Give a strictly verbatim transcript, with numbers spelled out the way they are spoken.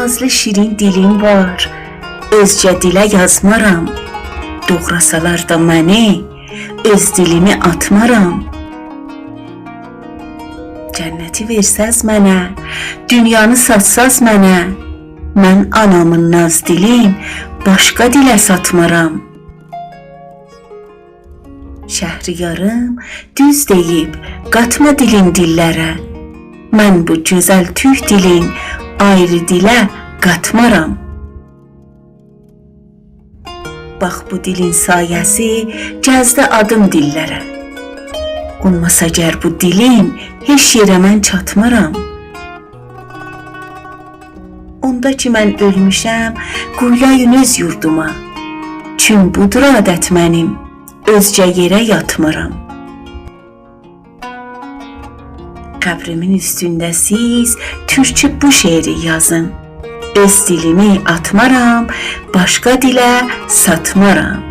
نازلی شیرین دیلیم وار، اؤزگه دیله یازمارام. دوغراسالار دا منی، اؤز دیلیمی آتمارام. جنتی وئرسز منه، دونیانی ساتساز منه، من آنامین ناز دیلین باشقا دیله ساتمارام. شهریاریم دوز دئییب، قاتما دیلین دیللره. من بو گؤزل تورک دیلین آیری دیله قاتمارام. باخ، بو دیلین سایه‌سی گزدی آدیم دیللره. اولماسا گر بو دیلیم، هئچ یئره من چاتمارام. اوندا کی من اؤلموشم، قویولایین اؤز یوردوما. چون بودور عادت منیم، اؤزگه یئره یاتمارام. قبریمین اوستونده سیز تورکو بو شعری یازین. اؤز دیلیمی آتمارام، باشقا دیله ساتمارام.